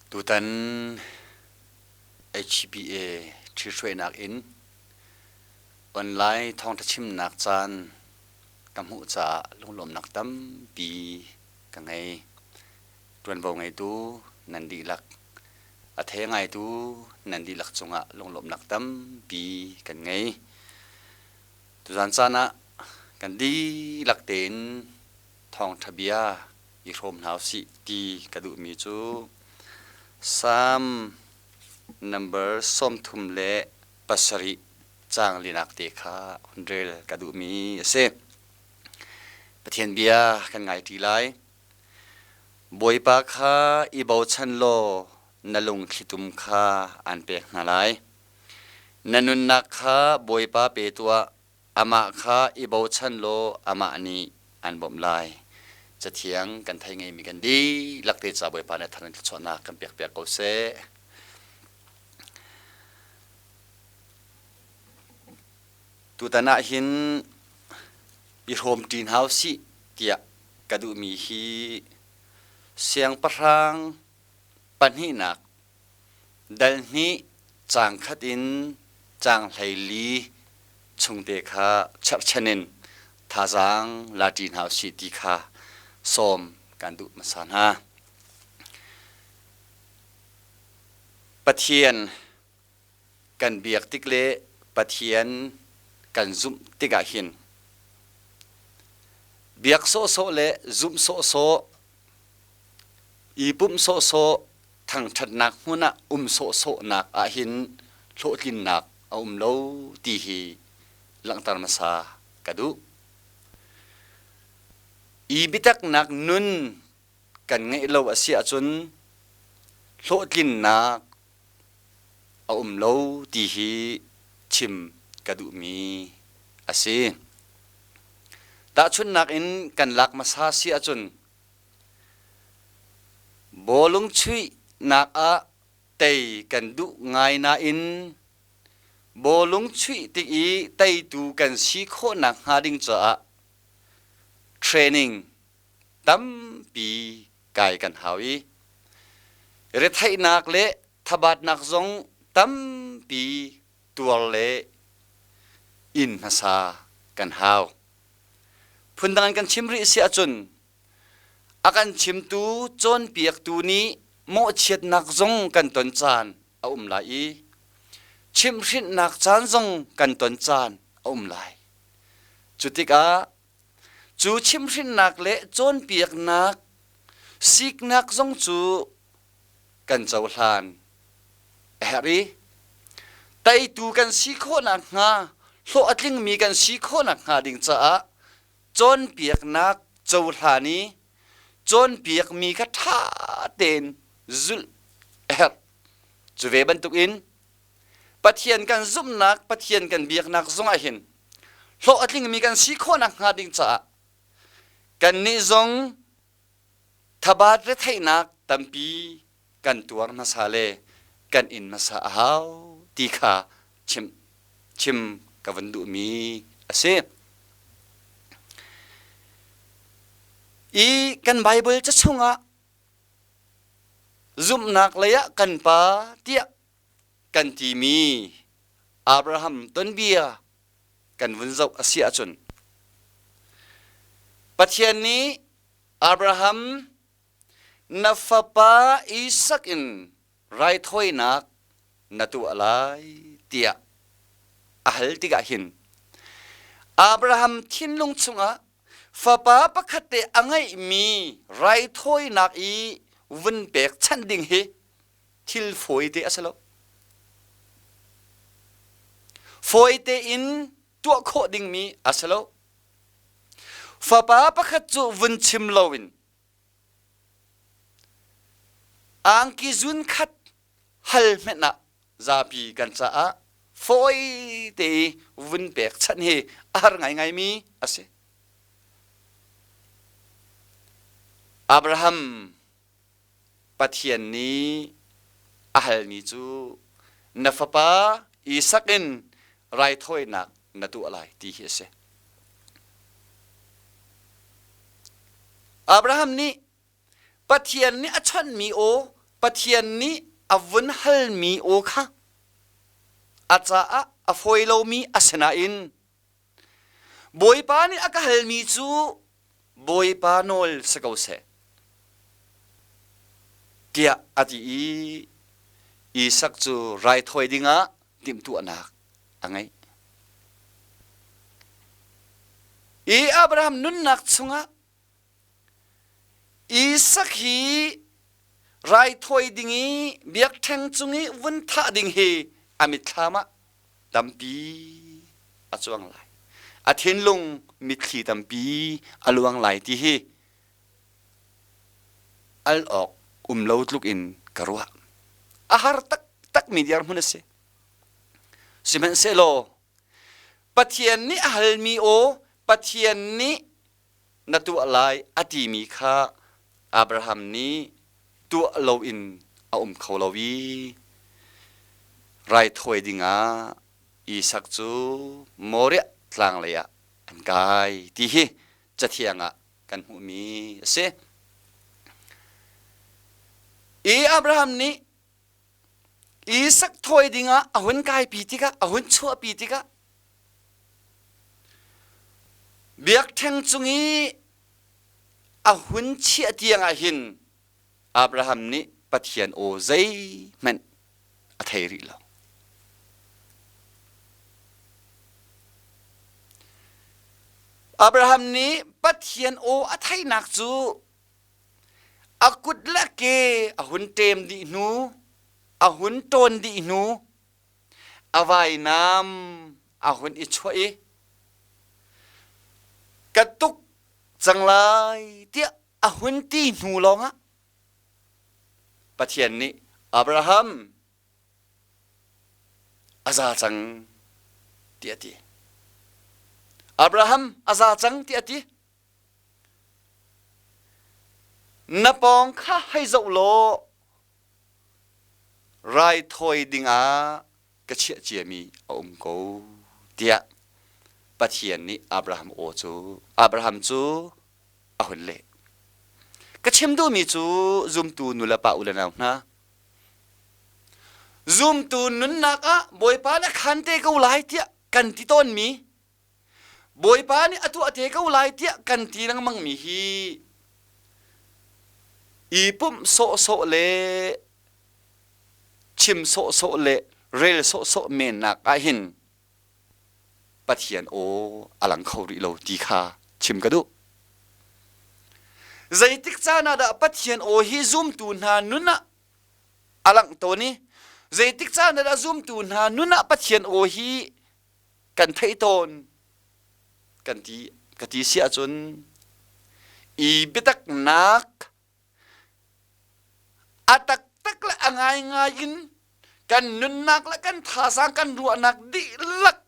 Tutan HBA ṭhithruainak in online thawngṭha chimnak caan ka hmuh caah lunglawmhnak tampi ka ngei. Ṭuanvo ngeitu nan dihlak, a thei ngaitu nan dihlak cungah lunglawmhnak tampi kan ngei. Tuzan caan ah kan dihlak tein thawngṭha bia i hrawm hna usih ti ka duhmi cu Salm number 37 caang linak te kha hun rel ka duhmi a si. Pathian bia kan ngai ṭi lai. Bawipa kha i bochan law na lungthlitum kha aan pek hna lai. Na nunnak kha Bawipa pe tuah, amah kha i bochan law amah nih an bawmh lai. Cathiang kan thei ngeimi kan dihlak te ca Bawipa nih a thar in thluachuahnak kan pekpiak ko seh. Tutan ah hin i hrawmṭi hna usih tiah ka duhmi hi siangpahrang pahnihnak Dal hnih caang khat in caang 14 chungte kha cherhchan in thazaang la ṭi hna usih ti kha sawm kan duh hmasa hna. Pathian kan biak tik le Pathian kan zumh tikah hin biak sawhsawh le zumh sawhsawh i pumh sawhsawh thangṭhatnak hmun ah um sawhsawhnak ahhin hlawhtlinnak a um lo ti hi langhter hmasa ka duh. I biataknak nun kan ngeih lo a si ahcun hlawhtlinnak a um lo ti hi chim ka duhmi a si. Tahchunhnak in kan lak hmasa si ahcun Bawlung chuihnak ah tei kan duh ngai nain bawlung chuih tik i teitu kan si khawh nakhnga ding caah training tampi kai kan hau i retheihnak le thabatnak zong tampi tuar le inn hmasa kan hau. Phundang in kan chim rih si ahcun a kan chimtu cawnpiaktu nih mawhchiatnak zong kan ton caan a um lai i chimhhrinhnak caan zong kan ton caan a um lai. Cu tikah cu chimhhrinhnak le cawnpiaknak siknak zong cu kan cohlan a herh i teitu kan si khawh nakhnga hlawh a tlingmi kan si khawh nakhnga ding caah cawnpiaknak cohlan i cawnpiakmi kha ṭha tein zulh a herh. Cu ve bantukin Pathian kan zumhnak, Pathian kan biaknak zongah hin hlawh a tlingmi kan si khawh nakhnga ding caah kannih zong thabat retheihnak tampi kan tuar hmasa le kan in hmasa a hau ti kha chim chim ka van duhmi a si. I kan Bible ca chungah zumhnak lei ah kan pa tiah kan timi Abraham tonbia kan vun zoh a si ahcun Pathian nih Abraham na fapa Isak in raithawinak na tuah lai tiah a hal tikah hin Abraham thinlung chungah fapa pakhat te a ngeihmi raithawinak i vun pekchanh ding hi thil fawi te a si lo. Fawi tein tuah khawh dingmi a si lo. Fapa pakhat cu vun chim loin angki zun khat hal hmenh ah zapi kan caah fawi te i vun pek chanh hi a har ngaingaimi a si. Abraham Pathian nih a halmi cu na fapa Isak in raithawinak na tuah lai ti hi a si. Abraham nih Pathian nih a chawnhmi aw Pathian nih a vun halmi aw kha a caah a fawi lomi a si nain Bawipa nih a ka halmi cu Bawipa nawl si ko seh tiah a ti i Isak cu raithawi dingah timhtuahnak a ngeih. I Abraham nunnak chungah Isak hi raithawi ding i biakṭheng cung i vun thah ding hi a mitthlam ah tampi a cuang lai. A thinlung mitthli tampi a luang lai ti hi al awk um lo tluk in ka ruah. A har taktakmi dirhmun a si. Sihmanhsehlaw Pathian nih a halmi aw, Pathian nih na tuah lai a timi kha Abraham nih tuah loin a um kho lo i raithawi dingah Isak cu Moriah tlang lei ah an kai ti hi cathiang ah kan hmuhmi a si. I Abraham nih Isak thawi dingah a hun kaipi tikah a hun chuahpi tikah biakṭheng cung i a hun chiah tiang ah hin Abraham nih Pathian aw zeihmanh a thei rih lo. Abraham nih Pathian aw a theihnak cu a kut le a ke a hun ṭem dih hnu, a hun ṭawn dih hnu, a vainam a hun i chuah i ka tuk cang lai tiah a hun ti hnu lawngah Pathian nih Abraham a za cang tiah a ti. Abraham a za cang tiah a ti. Na pawng kha hei zoh law raithawi dingah ka chiah ciami a um ko tiah Pathian nih Abraham aw cu Abraham cu a hun leh. Ka chim duhmi cu zumtu nulepa u le nau hna zumtu nunnak ah Bawipa nih a khan te ko lai tiah kan ti tawnmi Bawipa nih a tuah te ko lai tiah kan ti lengmangmi hi i pumh sawhsawh le chim sawhsawh le rel sawhsawh mennak ah hin Pathian aw a lang kho rih lo ti kha chim ka duh. Zeitik caan ah dah Pathian aw hi zumtu hna nun ah a langh tawn i zeitik caan ah dah zumtu hna nun ah Pathian aw hi kan theih tawn kan ti ka ti si ahcun i biataknak a taktak le a ngaingai in kan nunnak le kan thazaang kan ruahnak dihlak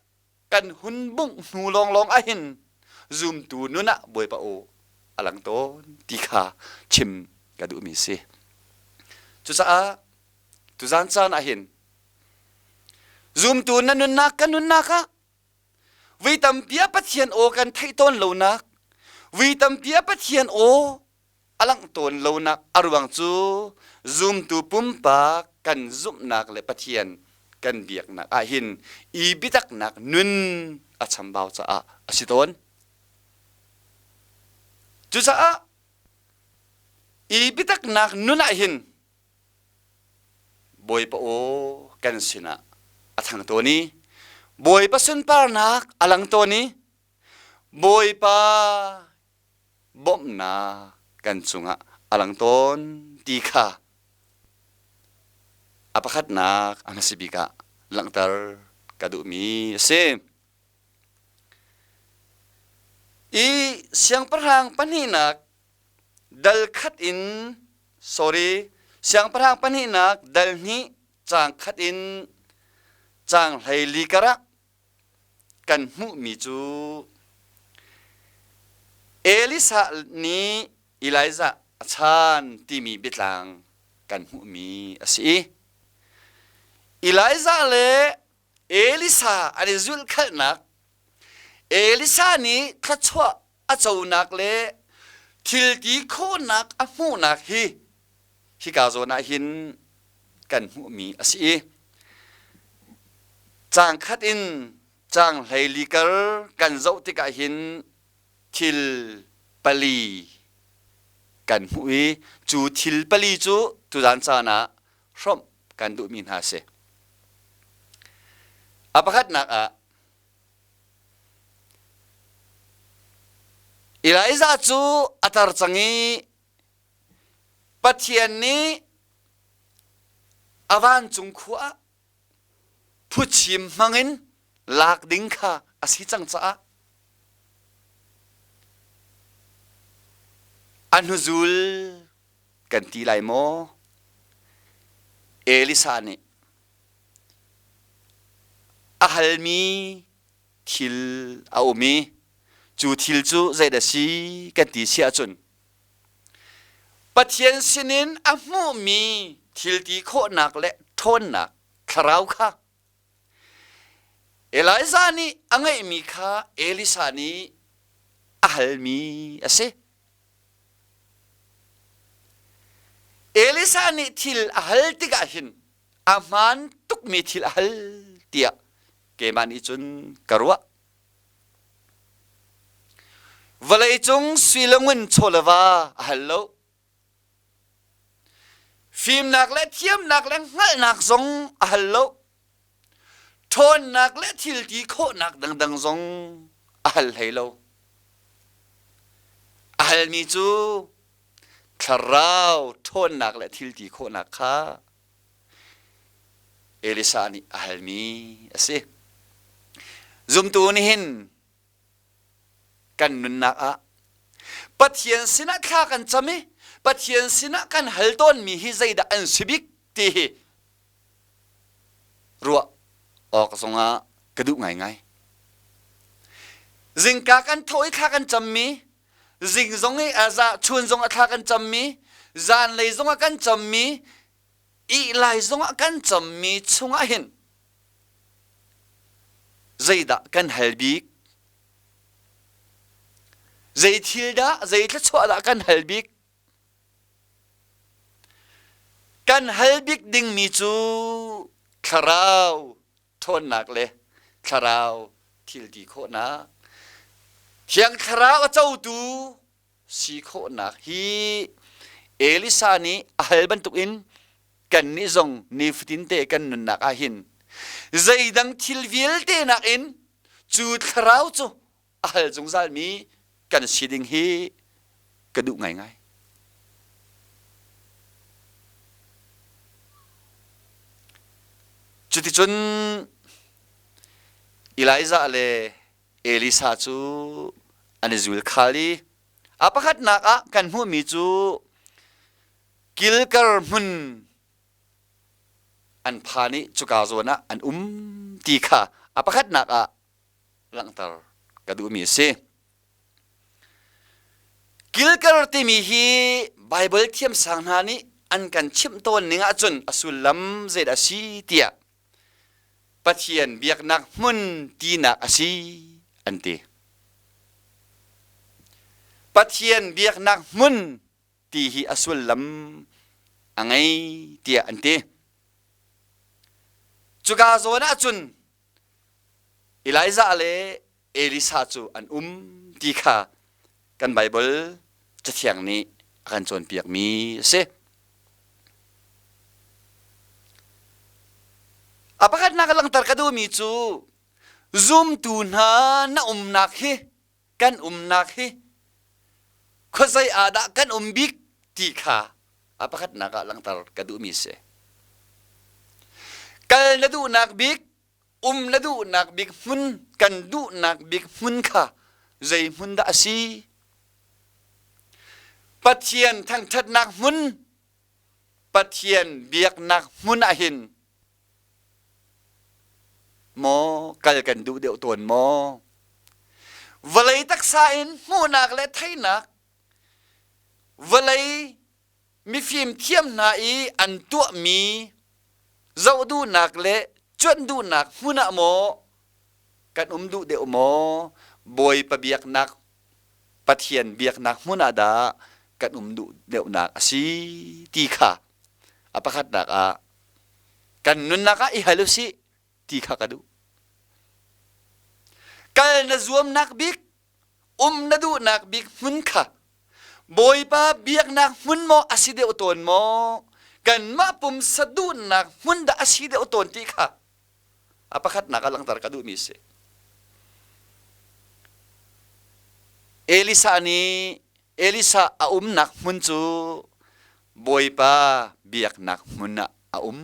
kan hun bungh hnu lawnglawng ahhin zumtu nun ah Bawipa aw a lang tawn ti kha chim ka duhmi si. Cucaah tuzaan caan ahhin Zumtu na nunnak ka nunnak ah vui tampi ah Pathian aw kan theih tawn lonak, vui tampi ah Pathian aw a langh tawn lonak a ruang cu zumtu pumpak kan zumhnak le Pathian kan biaknak ahhin i biataknak nun a chambau caah a si tawn. Cucaah i biataknak nun ahhin Bawipa aw kan sinah a thang tawn i Bawipa sunparnak a lang tawn i Bawipa bawmhnak kan cungah a lang tawn ti kha a pakhatnak a hmasa bik ah langhter ka duhmi a si. I siangpahrang pahnihnak dal khat in sorry siangpahrang pahnihnak dal hnih caang khat in caang 14 karah kan hmuhmi cu Elisa nih Elijah a chan timi biatlang kan hmuhmi a si i Elijah le Elisa an i zulhkhalhnak Elisa nih thluachuah a conak le thil ti khawhnak a hmuhnak hi. Hika zawn ah hin kan hmuhmi a si i caang khat in caang 14 kar kan zoh tikah hin thil pali kan hmuh i cu thil pali cu tuzan caan ah hrawmh kan duhmi hna a si. A pakhatnak ah Elijah cu a tar cang i Pathian nih a vancung khua ah phuchim hmangin lak ding kha a si cang caah a hnuzul kan ti lai maw? Elisa nih a halmi thil a um i cu thil cu zeidah si kan ti si ahcun Pathian sinin a hmuhmi thil ti khawhnak le ṭhawnnak thlarau kha Elijah nih a ngeihmi kha Elisa nih a halmi a si. Elisa nih thil a hal tikah hin a hmaan tukmi thil a hal tiah keimah nih cun ka ruah. Vawleicung sui le ngun chaw le va a hal lo. Fimnak le thiamnak le hngalhnak zong a hal lo. Ṭhawnnak le thilti khawhnak dangdang zong a hal hlei lo. A halmi cu thlarau ṭhawnnak le thilti khawhnak kha Elisa nih a halmi a si. Zumtu nih hin kan nunnak ah Pathian sinah thla kan cam i Pathian sinah kan hal tawnmi hi zeidah an si bik ti hi ruah awk zongah ka duh ngaingai. Zingka kan thawh i thla kan cammi, zing zong i chun zong a thla kan cammi, zanlei zongah kan cammi, ih lai zongah kan cammi chungah hin zeidah kan hal bik? Zei thil dah, zei thluachuah dah kan hal bik? Kan hal bik dingmi cu thlarau ṭhawnnak le thlarau thil ti khawhnak, Thiang Thlarau a cotu si khawhnak hi Elisa nih a hal bantukin kannih zong nifatin te kan nunnak ah hin zeidang thil vialte nakin cu thlarau cu a hal zungzalmi kan si ding hi ka duh ngaingai. Cuticun Elijah le Elisa cu an i zul khal i a pakhatnak ah kan hmuhmi cu Gilgal hmun an phan i cuka zawn ah an um ti kha a pakhatnak ah langhter ka duhmi a si. Gilgal timi hi Baibal thiamsang hna nih an kan chimh tawn ning ahcun a sullam zeidah a si tiah Pathian biaknak hmun tinak a si an ti. Pathian biaknak hmun ti hi a sullam a ngei tiah an ti. Cuka zawn ahcun Elijah le Elisa cu an um ti kha kan Baibal Cathiang nih a kan cawnpiakmi a si. A pakhatnak a langhter ka duhmi cu zumtu hna na umnak hi kan umnak hi khuazei ah dah kan um bik ti kha a pakhatnak ah langhter ka duhmi a si. Kal na duhnak bik um na duhnak bik hmun kan duhnak bik hmun kha zei hmun dah a si? Pathian thangṭhatnak hmun, Pathian biaknak hmun ah hin maw kal kan duh deuh tawn maw? Vawlei taksa in hmuhnak le theihnak, vawlei mifim thiam hna i an tuahmi zoh duhnak le cuanh duhnak hmun ah maw kan um duh deuh maw Bawipa biaknak Pathian biaknak hmun ah dah kan um duh deuhnak a si ti kha. A pakhatnak ah kan nunnak ah i hal usih ti kha ka duh. Kal na zuamnak bik, um na duhnak bik hmun kha Bawipa biaknak hmun maw a si deuh tawn maw? Kanmah pumsa duhnak hmun dah a si deuh tawn ti kha a pakhatnak ah langhter ka duhmi a si. Elisa nih Elisa a umnak hmun cu Bawipa biaknak hmun ah a um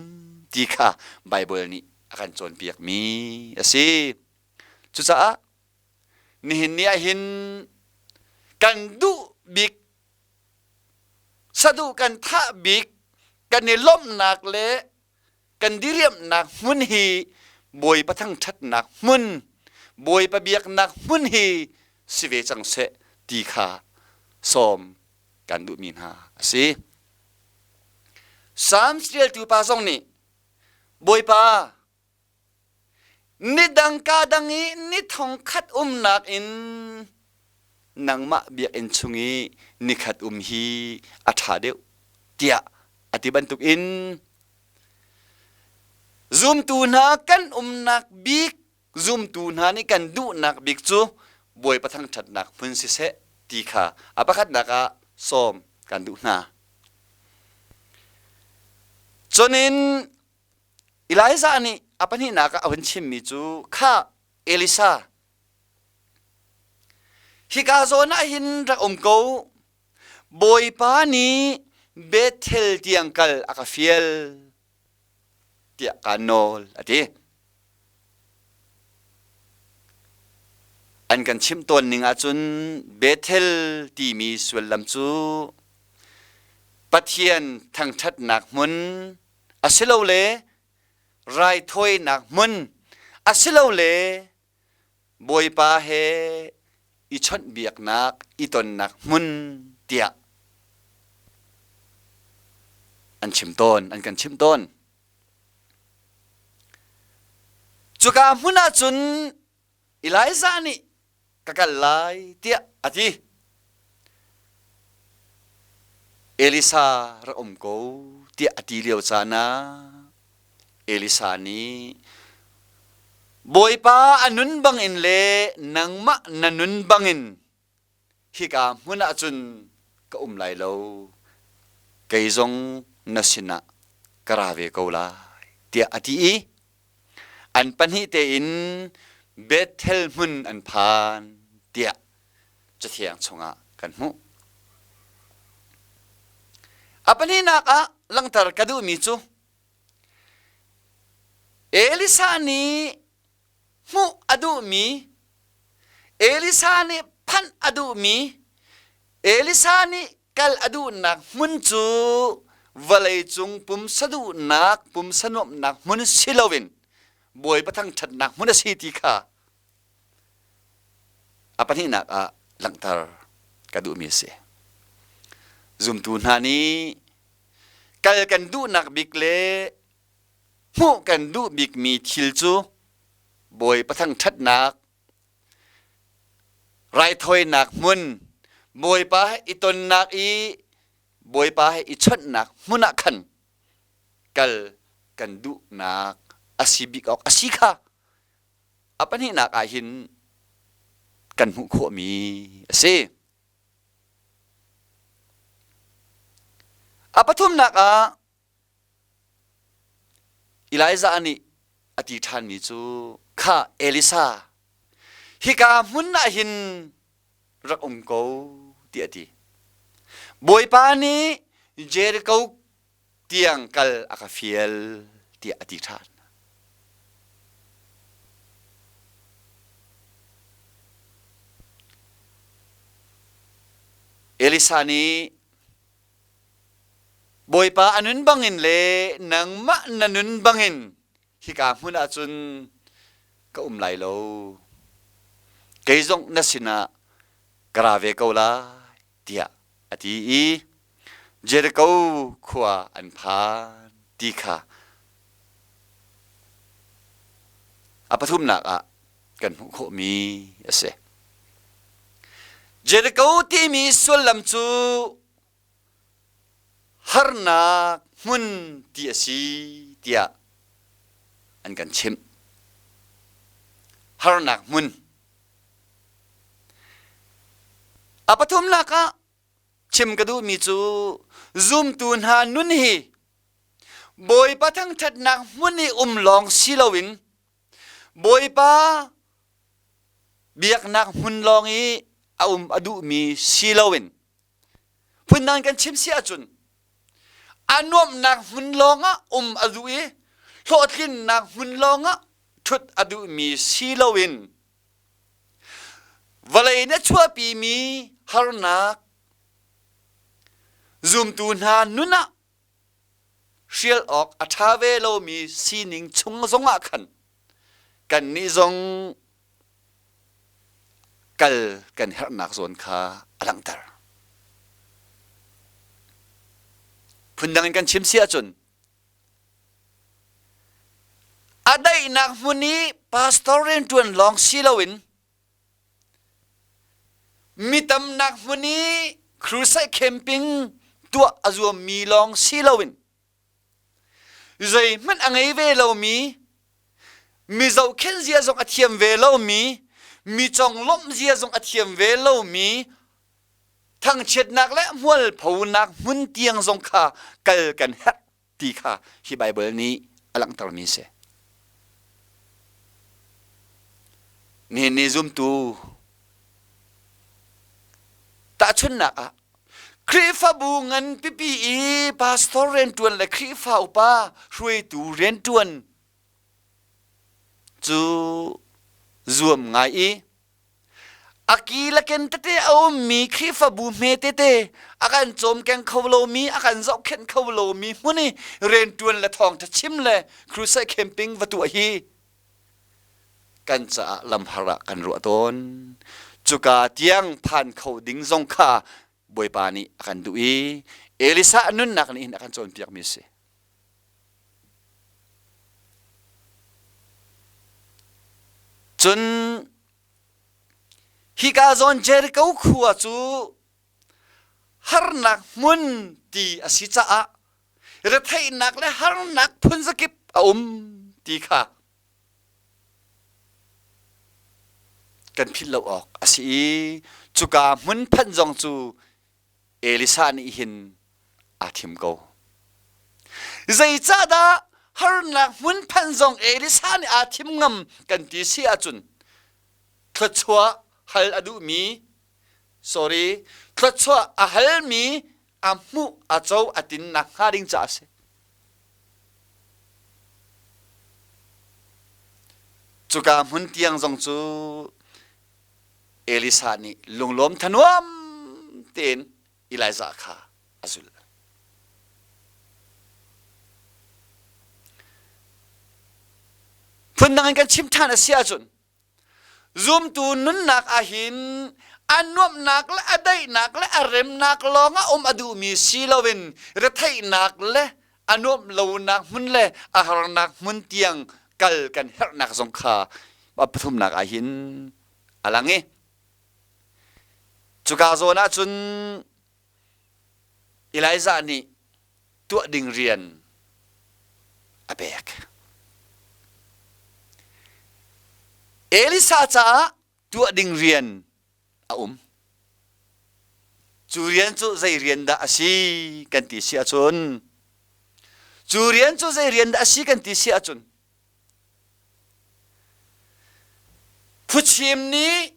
ti kha Baibal nih a kan cawnpiakmi a si. Cucaah nihin ni ah hin kan duh bik saduh kan thah bik kan i lawmhnak le kan diriamhnak hmun hi Bawipa thangṭhatnak hmun Bawipa biaknak hmun hi si ve cang seh ti kha sawm kan duhmi hna a si. Psalms ṭialtu pa zong nih Bawipa Nidang ka dang i ni thongkhat umnak in nangmah biakinn chung i nikhat um hi a ṭha deuh tiah a ti bantukin zumtu hna kan umnak bik zumtu hna nih kan duhnak bik cu Bawipa thangṭhatnak hmun siseh ti kha a pakhatnak ah sawm kan duh hna. Cun in Elijah nih a pahnihnak ah a hun chimmi cu kha Elisa hika zawn ah hin rak um ko Bawipa nih Bethel tiang kal a ka fial tiah kaan nawl a ti. An kan chimh tawn ning ahcun Bethel timi sullam cu Pathian thangṭhatnak hmun asilole raithawinak hmun asilole Bawipa he i chawnhbiaknak i tonnak hmun tiah an chim tawn an kan chimh tawn cuka hmun ah cun Elijah nih ka kal lai tiah a ti. Elisa rak um ko tiah a ti lio caan ah Elisa nih Bawipa a nun bangin le nangmah na nun bangin hika hmun ah cun ka um lai lo kei zong na sinah ka ra ve ko lai tiah a ti i An pahnih tein Bethel hmun an phan tiah Cathiang chungah kan hmuh. A pahnihnak ah langhter ka duhmi cu Elisa nih hmuh a duhmi, Elisa nih phanh a duhmi, Elisa nih kal a duhnak hmun cu vawleicung pumsa duhnak pumsa nuamhnak hmun si loin Bawipa thangṭhatnak hmun a si ti kha a pahnihnak ah langhter ka duhmi a si. Zumtu hna nih kal kan duhnak bik le hmuh kan duh bikmi thil cu Bawipa thangṭhatnak raithawinak hmun Bawipa he i tonnak i Bawipa he i chawnhnak hmun ah khan kal kan duhnak a si bik awk a si kha a pahnihnak ah hin kan hmuh khawhmi a si. A pathumnak ah Elijah nih a ti ṭhanmi cu kha Elisa hika hmun ah hin rak um ko tiah a ti. Bawipa nih Jericho tiang kal a ka fial tiah a ti ṭhan. Elisa nih Bawipa a nun bangin le nangmah na nun bangin hika hmun ah cun ka um lai lo. Kei zong na sinah ka ra ve ko lai tiah a ti i Jericho khua an phan ti kha a pathumnak ah kan hmuh khawhmi a si. Jericho timi sullam cu harnak hmun ti a si tiah an kan chimh. Harnak hmun. A pathumnak ah chim ka duhmi cu zumtu hna nun hi Bawipa thangṭhatnak hmun i um lawng si loin Bawipa biaknak hmun lawng i a um a duhmi si loin phundang kan chim si ahcun a nuamhnak hmun lawngah um a duh i hlawhtlinnak hmun lawngah ṭhut a duhmi si loin vawlei na chuahpimi harnak zumtu hna nun ah hrial awk a ṭha ve lomi sining chung zongah khan kannih zong kal kan herhnak zawn kha a langhter. Phundang in kan chim si ahcun a daihnak hmun i pastor rianṭuan lawng si loin mi tamnak hmun i crusade camping tuah a zuammi lawng si loin zeihmanh a ngei ve lomi mi zohkhenh zia zong a thiam ve lomi mi conglawmh zia zong a thiam ve lomi thangchiatnak le hmualphonak hmun tiang zong kha kal kan herh ti kha hi Baibal nih a langhtermi a si. Nihin ni zumtu tahchunhnak ah Khrihfabu ngan pipi i pastor rianṭuan le Khrihfa upa hruaitu rianṭuan cu zuam ngai i a ki le ken tete a ummi Khrihfabu hme tete a kan cawmkeng kho lomi a kan zohkhenh kho lomi hmun i rianṭuan le thawngṭha chim le crusade camping va tuah hi kan caah lamhar ah kan ruah tawn. Cuka tiang phan kho ding zong kha Bawipa nih a kan duh i Elisa nunnak nih hin a kan cawnpiakmi a si. Cun hika zawn Jericho khua cu harnak hmun ti a si caah retheihnak le harnak phunzakip a um ti kha kan philh lo awk a si i cuka hmun phanh zong cu Elisa nih hin aa thim ko. Zeicahdah harnak hmun phanh zong Elisa nih aa thim ngam kan ti si ahcun thluachuah hal a duhmi sorry thluachuah a halmi a hmuh a co a tinnak hnga ding caah a si. Cuka hmun tiang zong cu Elisa nih lunglawm thanuam tein Elijah kha a zulh. Phundang in kan chim ṭhan a si ahcun Zumtu nunnak ahhin a nuamhnak le a daihnak le a remnak lawng ah um a duhmi si loin retheihnak le a nuamh lonak hmun le a harnak hmun tiang kal kan herhnak zong kha a pathumnak ahhin a lang i cuka zawn ahcun Elijah nih tuah ding rian a pek. Elisa caah tuah ding rian a um. Cu rian cu zei rian dah a si kan ti si ahcun cu rian cu zei rian dah a si kan ti si ahcun phuchim nih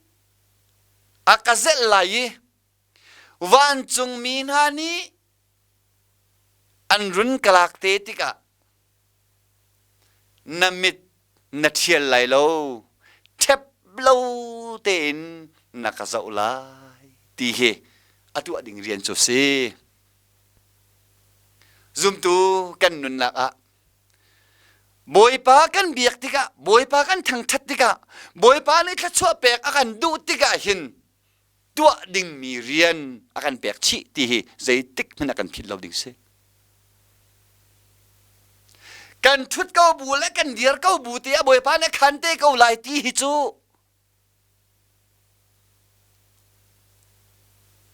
a ka zelh lai i Vancungmi hna nih an run ka lak te tikah na mit na ṭhial lai lo, ṭhep lo tein na ka zoh lai ti hi a tuah ding rian cu si. Zumtu kan nunnak ah Bawipa kan biak tikah, Bawipa kan thangṭhat tikah, Bawipa nih thluachuah pek a kan duh tikah hin tuah dingmi rian a kan pek chih ti hi zeitik hmanh a kan philh lo ding si. Kan ṭhut ko bu le kan dir ko bu te ah Bawipa nih khan te ko lai ti hi cu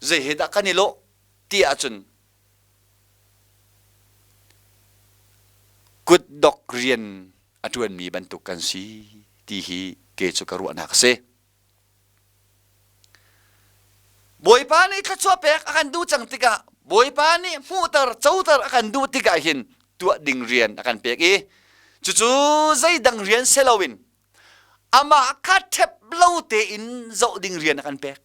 zei he dah kan i lawh ti ahcun. Kutdok rian a ṭuanmi bantuk kan si ti hi ke cu ka ruahnak a si. Bawipa nih thluachuah pek a kan duh cang tikah Bawipa nih hmuhter coter a kan duh tikah hin tuah ding rian a kan pek i cucu zeidang rian si loin amah kha ṭhep lo tein zoh ding rian a kan pek.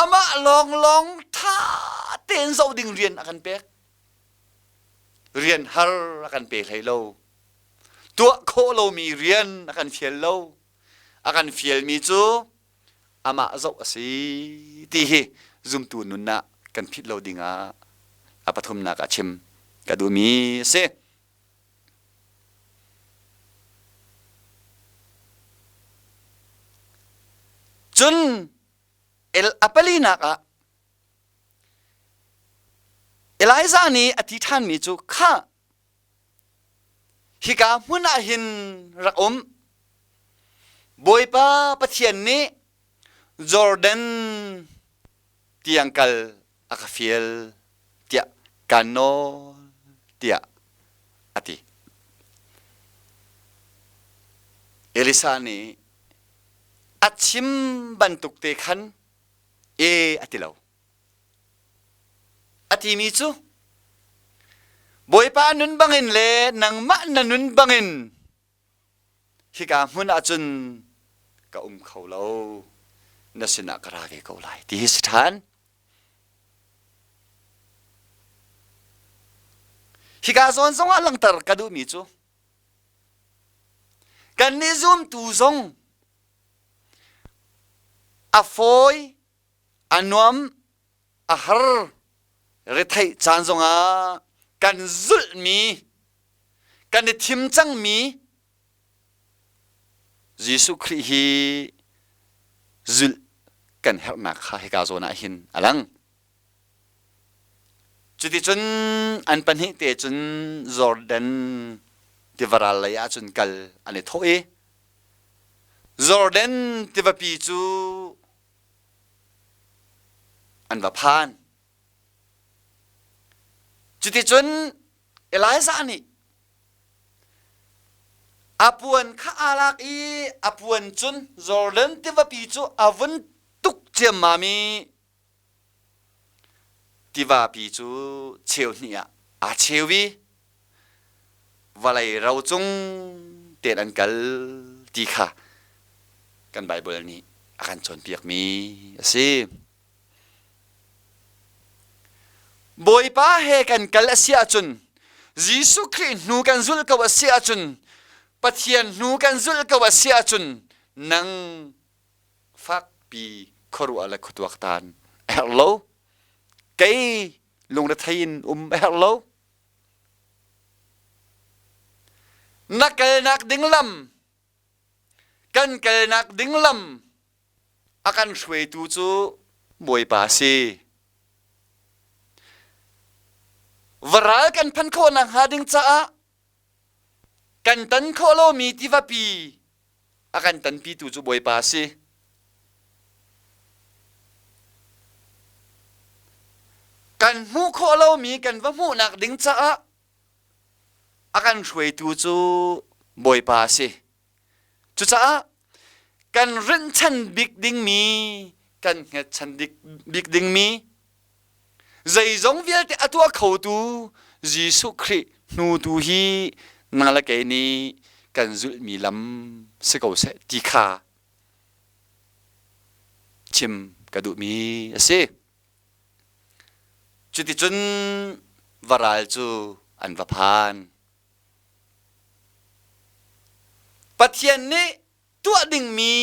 Amah lawnglawng ṭha tein zoh ding rian a kan pek. Rian har a kan pe hlei lo. Tuah khawh lomi rian a kan fial lo. A kan fialmi cu amah zoh a si ti hi zumtu nun ah kan phit lo dingah a pathumnak ah chim ka duhmi a si. Cun a palinak ah Elijah nih a ti ṭhanmi cu khah hika hmun ah hin rak um Bawipa Pathian nih Jordan tiang kal a ka fial tiah kaan nawl tiah a ti. Elisa nih a chim bantuk te khan e a ti lo. A timi cu Bawipa nun bangin le nangmah na nun bangin hika hmun ah cun ka um kho lo na sinah ka ra ve ko lai ti hi si ṭhan. Hika zawn zongah langhter ka duhmi cu kannih zumtu zong a fawi a nuam a har retheih caan zongah kan zulhmi kan i thim cangmi Jesuh Khrih hi zulh kan herhnak kha hika zawn ah hin a lang. Cuticun an pahnih te cun Jordan tivaral lei ah cun kal an i thawh i Jordan tivapi cu an va phan. Cuticun Elijah nih a puan kha aa lak i a puan cun Jordan tivapi cu a vun tuk ciammam i tivapi cu cheu hnih ah aa cheu i vawlei ro cung tein an kal ti kha kan Baibal nih a kan cawnpiakmi a si. Bawipa he kan kal a si ahcun Jesuh Khrih hnu kan zulh ko a si ahcun Pathian hnu kan zulh ko a si ahcun nang fakpi khuaruah le khuatuaktan a herh lo. Kei lungrethei in um a herh lo. Na kalnak ding lam kan kalnak ding lam a kan hruaitu cu Bawipa a si. Varal kan phanh khawh nakhnga ding caah kan tan khawh lomi tivapi a kan tanpitu cu Bawipa a si. Kan hmuh khawh lomi kan va hmuhnak ding caah a kan hruaitu cu Bawipa a si. Cucaah kan rinhchan bik dingmi, kan hngatchan bik dingmi, zeizong vialte a tuah khotu Jesuh Khrih hnu tu hi nang le kei nih kan zulhmi lam si ko seh ti kha chim ka duhmi a si. Cuticun varal cu an va phan. Pathian nih tuah dingmi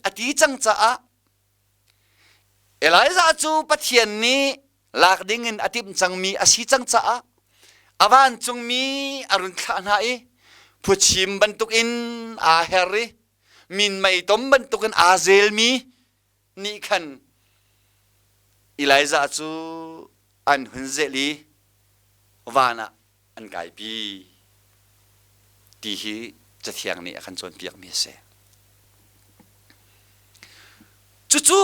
a ti cang caah Elijah cu Pathian nih lak dingin a timh cangmi a si cang caah a vancungmi a run thlah hna i phuchim bantukin aa her i minmei tom bantukin aa zelmi nih khan Elijah cu an hun zelh i van ah an kaipi ti hi Cathiang nih a kan cawnpiakmi a si. Cucu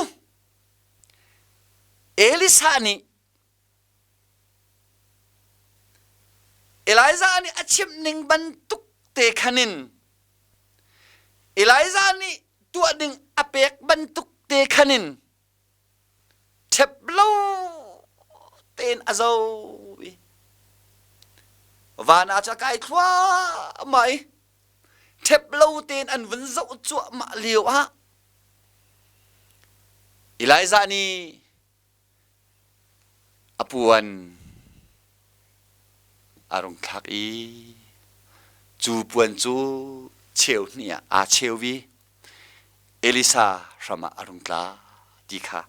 Elisa nih. Elijah nih a chimh ning bantuk te khan in Elijah nih tuah ding a pek bantuk te khan in ṭhep lo tein a zo i van ah cu a kai thluahmah i ṭhep lo tein an vun zoh cuahmah lio ah Elijah nih A puan a rung thlak i cu puan cu cheu hnih ah aa cheu i Elisa hram ah a rung tla ti kha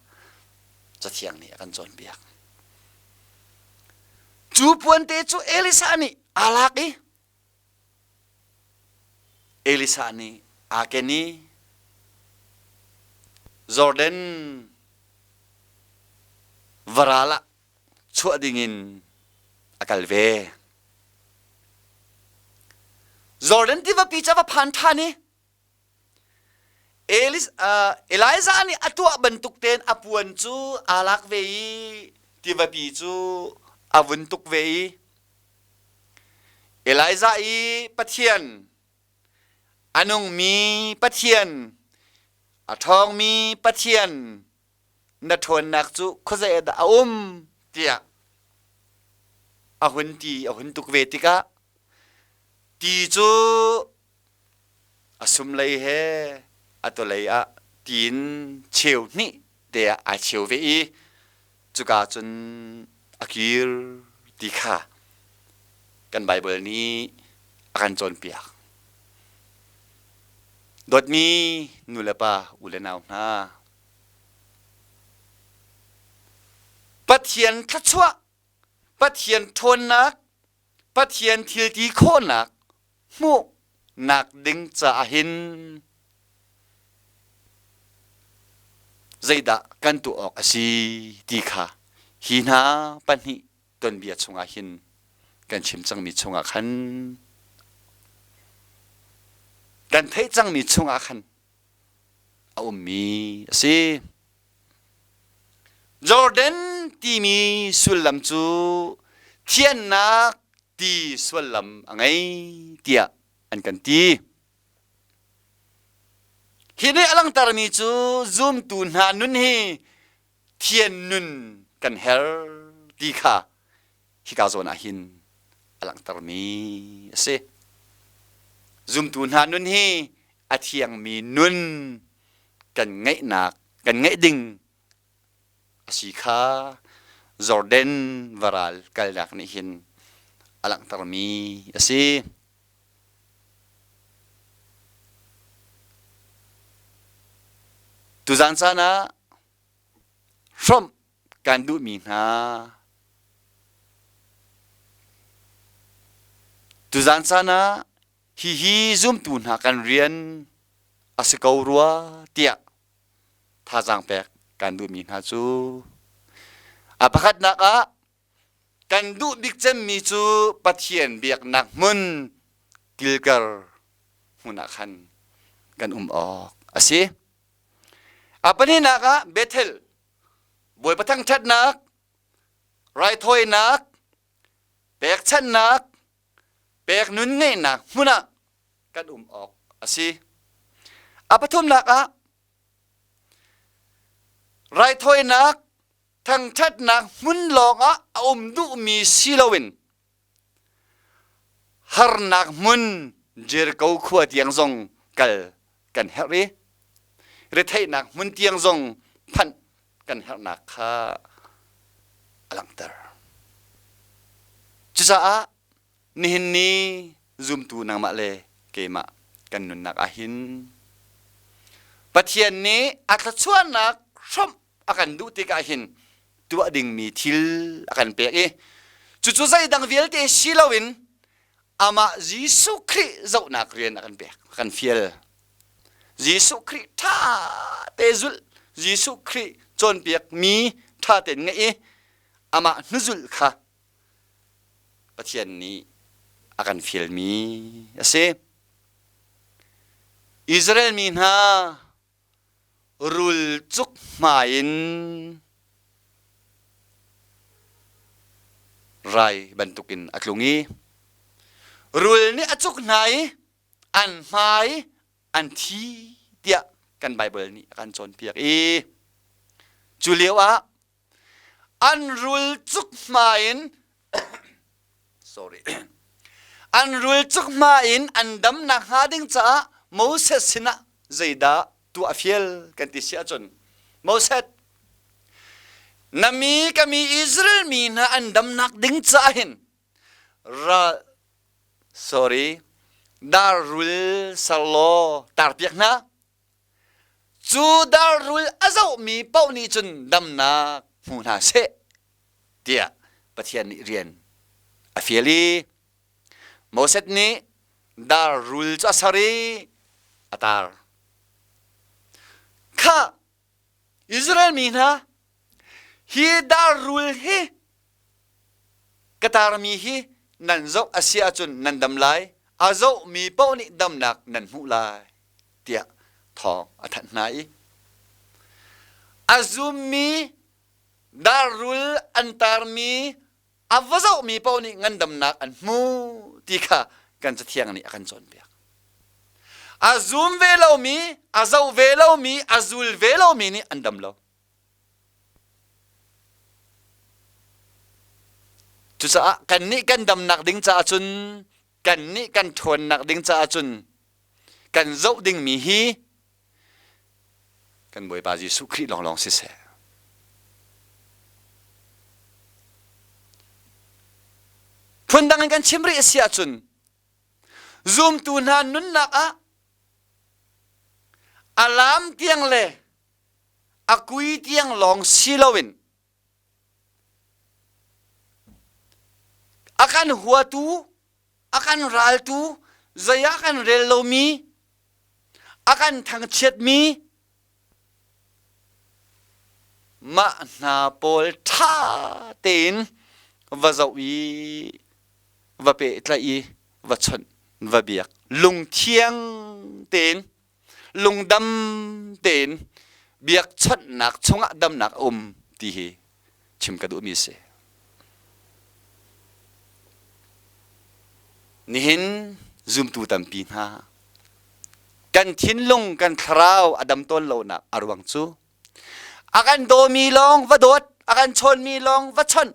Cathiang nih a kan cawnpiak. Cu puan te cu Elisa nih aa lak i Elisa nih aa ken i Jordan varal ah chuah dingin a kal ve. Jordan tivapi cu a va phan ṭhan i Elijah nih a tuah bantuk tein a puan cu aa lak ve i tivapi cu a vun tuk ve i Elijah i Pathian, a nungmi Pathian, a ṭhawngmi Pathian, na ṭhawnnak cu khuazei ah dah a um tiah a hun ti a hun tuk ve tikah ti cu a sumlei he a tawlei ah tiin cheu hnih te ah ai cheu ve i cuka cun a kir ti kha kan Baibal nih a kan cawnpiak. Dawtmi nu le pa, u le nau hna, Pathian thluachuah, Pathian ṭhawnnak, Pathian thilti khawhnak hmuhnak ding caah hin zeidah kan tuah awk a si ti kha hi hna pahnih tuanbia chungah hin kan chim cangmi chungah khan kan theih cangmi chungah khan a ummi a si. Jordan timi sullam cu thiannak ti sullam a ngei tiah an kan ti. Hi nih a langhtermi cu zumtu hna nun hi thian nun kan her ti kha hika zawn ah hin a langhtermi a si. Zumtu hna nun hi a thiangmi nun kan ngeihnak kan ngeih ding a si kha Jordan varal kalnak nih hin a langhtermi a si. Tuzaan caan ah hrawmh kan duhmi hna tuzaan caan ah hihi zumtu hna kan rian a si ko rua tiah thazaang pek kan duhmi hna cu a pakhatnak ah kan duh bik cemmi cu Pathian biaknak hmun Gilgal hmun ah khan kan um awk a si. A pahnihnak ah Bethel Bawipa thangṭhatnak, raithawinak, pekchanhnak, pek nun ngeihnak hmun ah kan um awk a si. A pathumnak ah raithawinak thangṭhatnak hmun lawngah a um duhmi si loin harnak hmun Jericho khua tiang zong kal kan herh i retheihnak hmun tiang zong phanh kan herhnak kha a langhter. Cucaah nihin ni zumtu nangmah le keimah kan nunnak ahhin Pathian nih a thluachuahnak hrawmh a kan duh tikah hin tuah dingmi thil a kan pek i cucu zeidang vialte si loin amah Jesuh Khrih zohnak rian a kan pek a kan fial Jesuh Khrih ṭha te zulh Jesuh Khrih cawnpiakmi ṭha tein ngaih i amah hnuzulh kha Pathian nih a kan fialmi a si. Israel mi hna rul cuk hmai in rai bantukin a tlung i. Rul nih a cuk hna i an hmai an thi tiah kan Baibal nih a kan cawnpiak i cu lio ah an rul cuk hma in sorry an rul cuk hma in an damnak hnga ding caah Moses sinah zeidah tuah a fial kan ti si ahcun Moses na mi ka mi Israel mi hna an damnak ding caah hin ral sorry dar rul ser law tarpiak hna cu dar rul a zohmi paoh nih cun damnak hmu hna seh tiah Pathian nih rian a fial i Moses nih dar rul cu a ser i a tar kha Israel mi hna hi dar rul hi ka tarmi hi nan zoh a si ahcun nan dam lai a zohmi paoh nih damnak nan hmuh lai tiah thawng a thanh hna i a zummi darrul an tarmi a va zohmi paoh nih ngandamnak an hmu ti kha kan cathiang nih a kan cawnpiak. A zum ve lomi, a zoh ve lomi, a zul ve lomi nih an dam lo. Cucaah kannih kan damnak ding caah cun kannih kan ṭhawnnak ding caah cun kan zoh dingmi hi kan Bawipa Jesuh Khrih lawnglawng siseh. Phundang in kan chim rih a si ahcun zumtu hna nunnak ah a lam tiang le a kui tiang lawng si loin a kan huatu a kan raltu zei ah kan rel lomi a kan thangchiatmi mah hna pawl ṭha tein va zoh i va pehtlaih i va chawnh va biak lungthiang tein lungdam tein biakchawnhnak chungah damnak a um ti hi chim ka duhmi a si. Nihin zumtu tampi hna kan thinlung kan thlarau a dam tawn lonak a ruang cu a kan dawmi lawng va dawt a kan chawnmi lawng va chawnh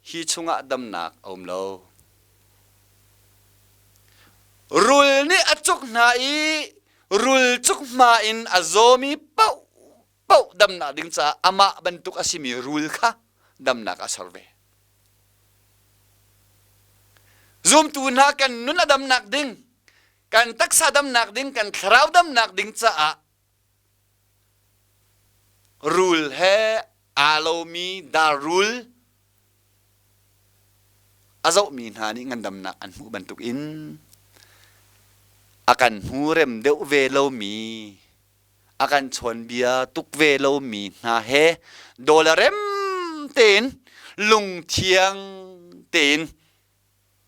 Hi chungah damnak a um lo. Rul nih a cuk hna i rul cuk hma in a zawmi paohpaoh damnak ding caah amah bantuk a simi rul kha damnak a ser ve. Zumtu hna kan nun a damnak ding, kan taksa damnak ding, kan thlarau damnak ding caah Rul he aa lomi darrul a zohmi hna nih ngandamnak an hmuh bantukin a kan hmu rem deuh ve lomi a kan chawnbia tuk ve lomi hna he dawla rem tein lungthiang tein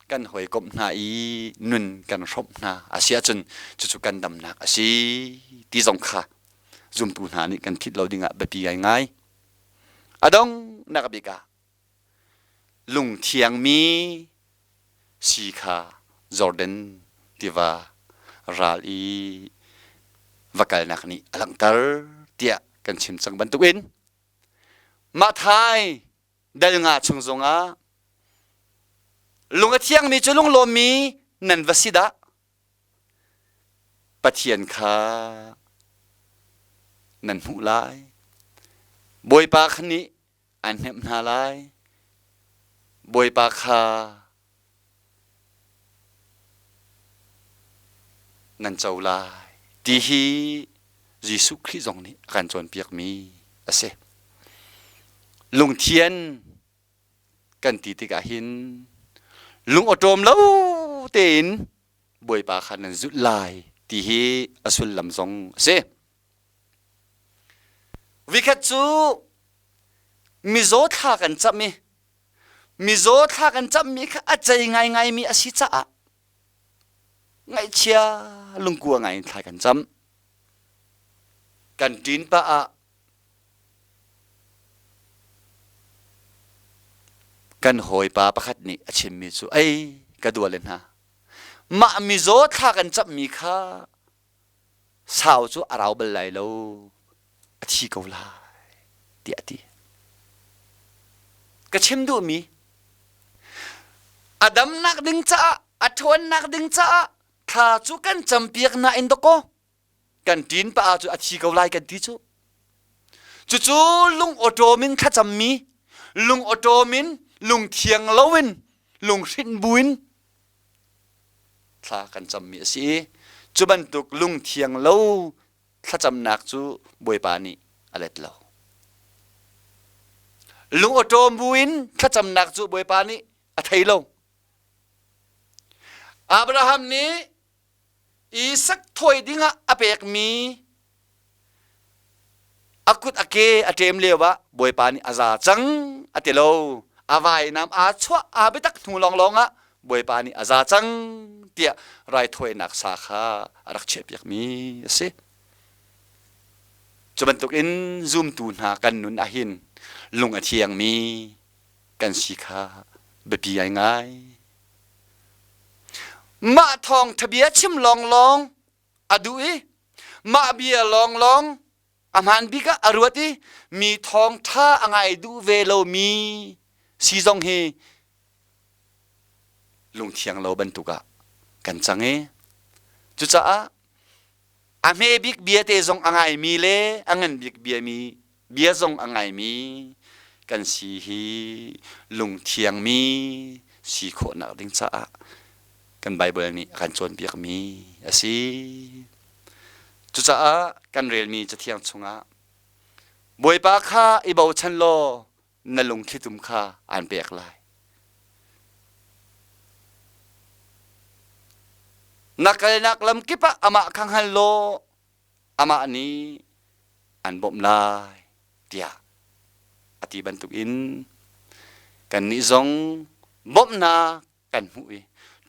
kan hawikomh hna i nun kan hrawmh hna a si ahcun cucu kan damnak a si ti zong kha zumtu hna nih kan philh lo dingah biapi ngaingai. A donghnak bik ah lungthiangmi si kha Jordan tiva ral i va kalnak nih a langhter tiah kan chim cang bantukin Mathai dal nga chung zongah lung a thiangmi cu lunglawmmi nan va si dah Pathian kha nan hmuh lai Bawipa kha nih an hnemh hna lai Bawipa kha nan co lai ti hi Jesuh Khrih zong nih a kan cawnpiakmi a si. Lungthian kan ti tikah hin lung awṭawm lo tein Bawipa kha nan zulh lai ti hi a sullam zong a si. Vikhat cu mizaw thla kan camh i mizaw thla kan camhmi kha a cei ngaingaimi a si caah ngaihchia lungkua ngai in thla kan cam. Kan ṭin pah ah kan hawipa pakhat nih a chimmi cu ei Ka duale hna, mah mizaw thla kan camhmi kha sau cu a rau bal lai lo, a thi ko lai, tiah a ti. Ka chim duhmi, a damnak ding caah, a ṭhawnnak ding caah thla cu kan campiak nain dawkaw kan ṭin pa cu a thi ko lai kan ti cu. Cucu lung awṭawm in thlacammi, lung awṭawm in, lung thiang loin, lunghrinh buin thla kan cammi a si i cu bantuk lung thiang lo thlacamnak cu Bawipa nih a let lo. Lung awṭawm buin thlacamnak cu Bawipa nih a thei lo. Abraham nih Isak thawi dingah a pekmi a kut a ke a ṭem lio ah Bawipa nih a za cang a ti lo. A vainam aa chuah aa biatak hnu lawnglawng ah Bawipa nih a za cang tiah raithawinak sa kha a rak chiahpiakmi a si. Cu bantukin zumtu hna kan nun ahhin lung a thiangmi kan si kha biapi ngaingai. Mah thawngṭha bia chim lawnglawng a duh i mah bia lawnglawng a hmaan bik ah a ruat i mi thawngṭha a ngai duh ve lomi si zong hi lungthiang lo bantuk ah kan cang i cucaah a hme bik bia te zong a ngaimi le a ngan bik biami bia zong a ngaimi kan si hi lungthiangmi si khawhnak ding caah kan Baibal nih a kan cawnpiakmi a si. Cucaah kan relmi Cathiang chungah Bawipa kha i bochan law na lungthlitum kha aan pek lai. Na kalnak lam kip ah amah kha hngal law amah nih an bawmh lai tiah a ti bantukin kannih zong bawmhnak kan hmuh i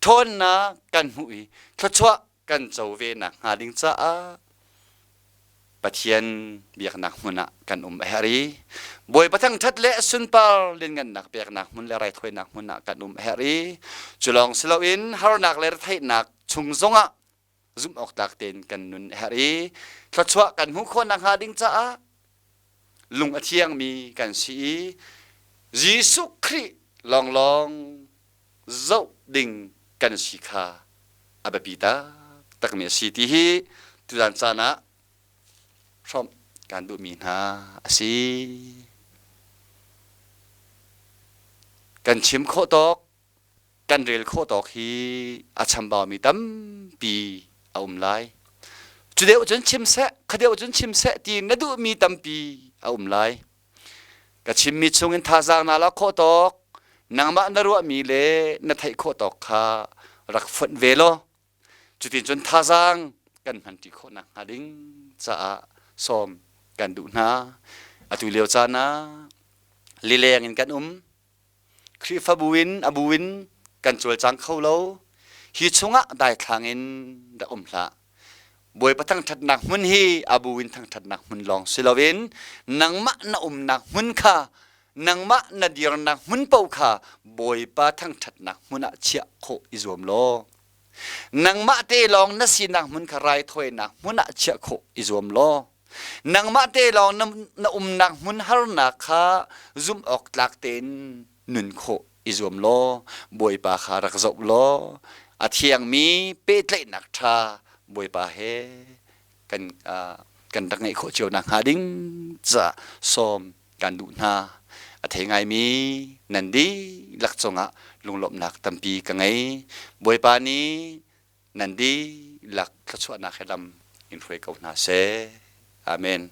ṭhawnnak kan hmuh i thluachuah kan co ve nakhnga ding caah Pathian biaknak hmun ah kan um a herh i Bawipa thangṭhat le sunpar lianngannak peknak hmun le raithawinak hmun ah kan um a herh i cu lawng si loin harnak le retheihnak chung zongah zumh awk tlak tein kan nun a herh i thluachuah kan hmuh khawh nakhnga ding caah lung a thiangmi kan si i Jesuh Khrih lawnglawng zoh ding kan si kha a biapi taktakmi a si ti hi tuzan caan ah hrawmh kan duhmi hna a si. Kan chim khawh tawk kan rel khawh tawk hi a chambaumi tampi a um lai. Cu deuh cun chim seh, kha deuh cun chim seh ti na duhmi tampi a um lai. Ka chimmi chungin thazaang naa lak khawh tawk, nangmah na ruahmi le na theih khawh tawk kha rak fonh ve law cutin cun thazaang kan hmanṭi khawh nakhnga ding caah sawm kan duh hna. Atu lio caan ah lileng in kan um. Khrihfabu in a bu in kan cawlcang kho lo. Hi chungah daithlang in rak um hlah. Bawipa thangṭhatnak hmun hi a bu in thangṭhatnak hmun lawng si loin nangmah na umnak hmun kha nangmah na dirnak hmun paoh kha Bawipa thangṭhatnak hmun ah chiah khawh i zuam law nangmah te lawng na sinak hmun kha raithawinak hmun ah chiah khawh i zuam law Nangmah te lawng na, na umnak hmun harnak kha zumh awk tlak tein nun khawh i zuam law Bawipa kha rak zoh law a thiangmi pehtlaihnak ṭha Bawipa he kan, uh, kan rak ngeih khawh cio nakhnga ding caah sawm kan duh hna. A thei ngaimi nan dihlak cungah lunglawmhnak tampi ka ngei. Bawipa nih nan dihlak thluachuahnak he lam in hruai ko hna seh. Amen.